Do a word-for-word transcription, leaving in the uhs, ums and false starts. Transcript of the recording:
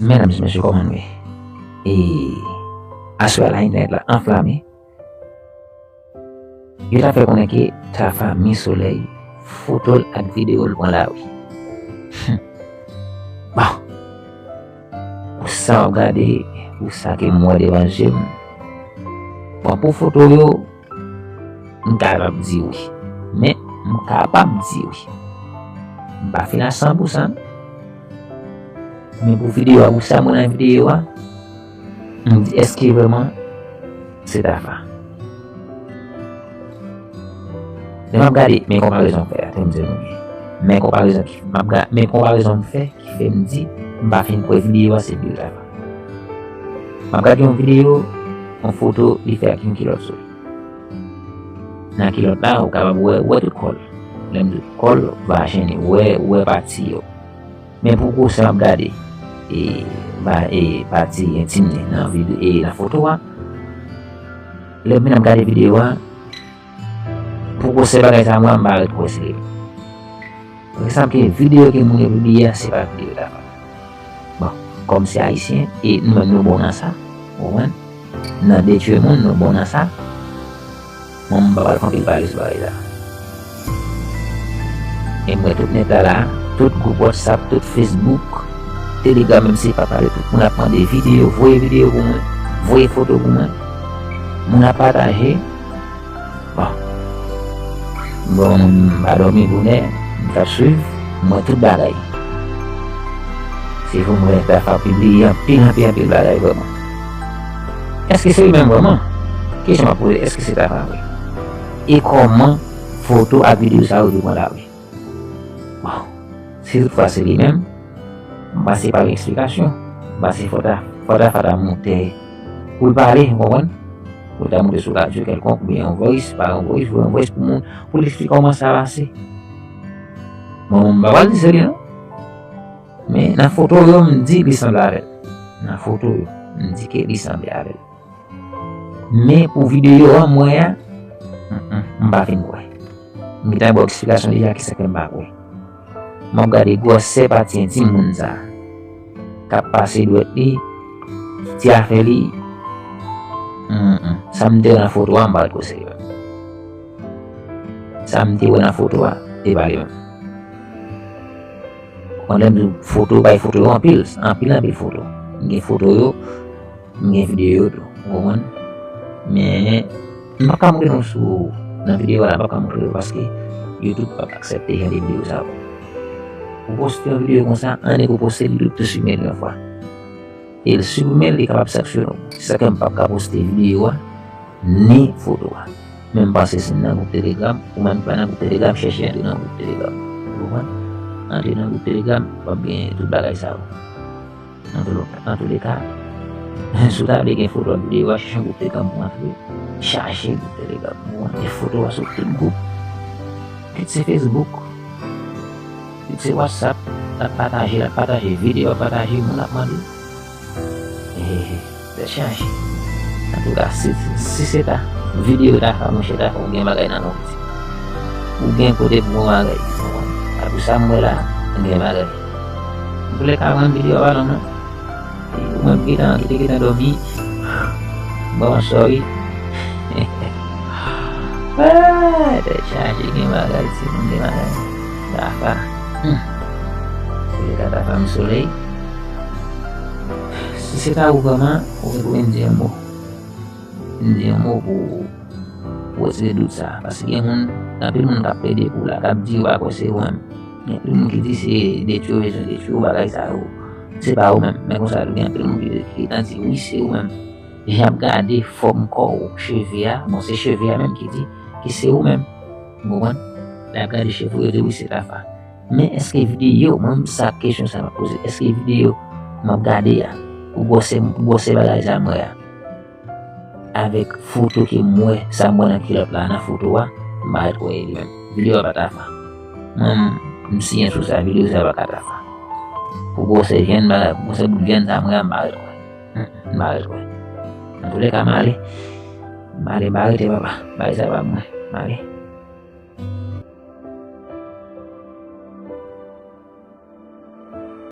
Medam e mesye, kòman nou ye? E aswè a la entènèt la anflame. Yo ta fè konnen ke Tafa Mi Solèy foto l ak videyo l pran lari. Bon. Pou sa w ap gade, pou sa ke m wè devan je m. Bon, pou foto yo, m kapab di wi. Men, m kapab di wi. M pa fin a san pou san. Men pou videyo a, pou sa m wè nan videyo a, m di, èske vrèman se Tafa? Lè m ap gade, men konparezon m fè a, tande m di nou byen. Men konparezon ki, m ap ga-, men konparezon m fè, ki fè m di, m pa fin kwè videyo a se videyo Tafa. M ap gade yon videyo, yon foto, li fè ak yon kilòt sou li. Nan kilòt la, ou kapab wè, wè tout kò l. Lè m di tout kò l, vajen li, wè, wè pati yo. Men pou gwosè m ap gade, e, ba, e, pati entim li nan vide-, e, nan foto a, lè m fin ap gade videyo a, pou gwosè bagay sa a, mwen, m pa ret kwè se li. Paske sa ke videyo ke moun yo pibliye a, se pa videyo Tafa. Bon, kòm se ayisyen, e nou menm nou bon nan sa, ou konprann? Nan detwi moun, nou bon nan sa. Mwen, m pa pral fè anpil pale sou bagay sa. E m wè tout nèt la la, tout gwoup WhatsApp, tout Facebook, Telegram, menm si pa pale, tout moun ap mande videyo, voye videyo pou mwen, voye foto pou mwen. Moun ap pataje. Bon. Bon, m pa dòmi bonè, m t ap swiv, m wè tout bagay. Se pou mwen, Tafa pibliye anpil, anpil, anpil bagay vrèman. Èske se li menm vrèman? Kesyon m ap poze, èske se Tafa vre? E kòman foto ak videyo sa yo te pran lari? Bon, si toutfwa se li menm, m panse pa gen eksplikasyon. M panse fò ta, fò Tafa ta monte pou l pale, ou konprann? Pou l ta monte sou radyo kèlkonk, oubyen yon voice, pa yon voice, voye yon voice pou moun, pou l eksplike kòman sa pase. Bon, m pa pral di se li non. Men nan foto yo, m di li sanble avè l. Nan foto yo, m di ke li sanble avè l. Men pou videyo a, m wè a, mm, mm, m pa fin kwè. M gentan ba w eksplikasyon deja kisa ke m pa kwè. M ap gade gwosè pati entim moun sa a. K ap pase dwèt li, ti afè li. Mm, mm. Sa m te wè nan foto a, m pa ret kwè se li menm. Sa m te wè nan foto a, se pa li menm. Bon, lè m di foto, bay foto yo anpil, anpil, anpil foto. M gen foto yo, m gen videyo yo tou, ou konprann? Men, m p ap ka montre nou sou, nan videyo a la, m p ap ka montre nou paske YouTube p ap aksepte jan de videyo sa yo. Ou poste yon videyo konsa, annik ou poste l, YouTube tou siprime l yon fwa. E l siprime l, li kapab sanksyone w. Se sa k fè m p ap ka poste videyo a, ni foto a. Men m panse si m nan gwoup Telegram, ou menm ki pa nan gwoup Telegram, chèche antre nan gwoup Telegram. Ou konprann? Antre nan gwoup Telegram, w ap gen tout bagay sa yo. Antouleka, antouleka, si w ta vle gen foto ak videyo a, chèche yon gwoup Telegram pou antre. Chaje gwoup Telegram. Ou konprann? Gen foto a sou tout gwoup. Kit se Facebook, kit se WhatsApp, l ap pataje, l ap pataje videyo, ap pataje, moun ap mande. Tèt chaje. Antouka, si, si se ta videyo ta fè, monchè, ta fè, ou gen bagay nan men w, piti. Ou gen kote pou bon bagay. Apre sa m wè la, ou gen bagay. Antouleka, mwen videyo a pa long non. Ou menm ki te gentan, ki te gentan dòmi, bon, sorry. Ah, tèt chaje, gen bagay, timoun, gen bagay. Tafa. Hmm. Antouleka, Tafa M Solèy. Si se ta ou vrèman, ou gen pou vin di yon mo. Vin di yon mo pou, pou retire dout sa. Paske gen moun, gen anpil moun k ap plede pou w la, k ap di yo pa kwè se ou menm. Gen anpil moun ki di se detwi yo bezwen detwi yo, bagay sa yo. Se pa ou menm. Men konsa tou, gen anpil moun ki, ki gentan di wi, se ou menm. Jan ap gade fòm kò w, cheve a, bon, se cheve a menm ki di ke se ou menm. Ou konprann? Lè ap gade cheve w, yo di wi, se Tafa. Men èske videyo, mwen, sa kesyon sa m ap poze, èske videyo m ap gade a, pou gwosè, pou gwosè bagay sa m wè a, avèk foto ke m wè, sa m wè nan kilòt la, nan foto a, m pa ret kwè e li menm. Videyo a pa Tafa. Mwen, m, m siyen sou sa, videyo sa pa ka Tafa. Pou gwosè vyann, bagay, pou gwosè bout vyann sa m wè a, m pa ret kwè. M pa ret kwè. Antouleka, m ale. M ale, m pa rete, papa. Bagay sa pa mwen. M ale.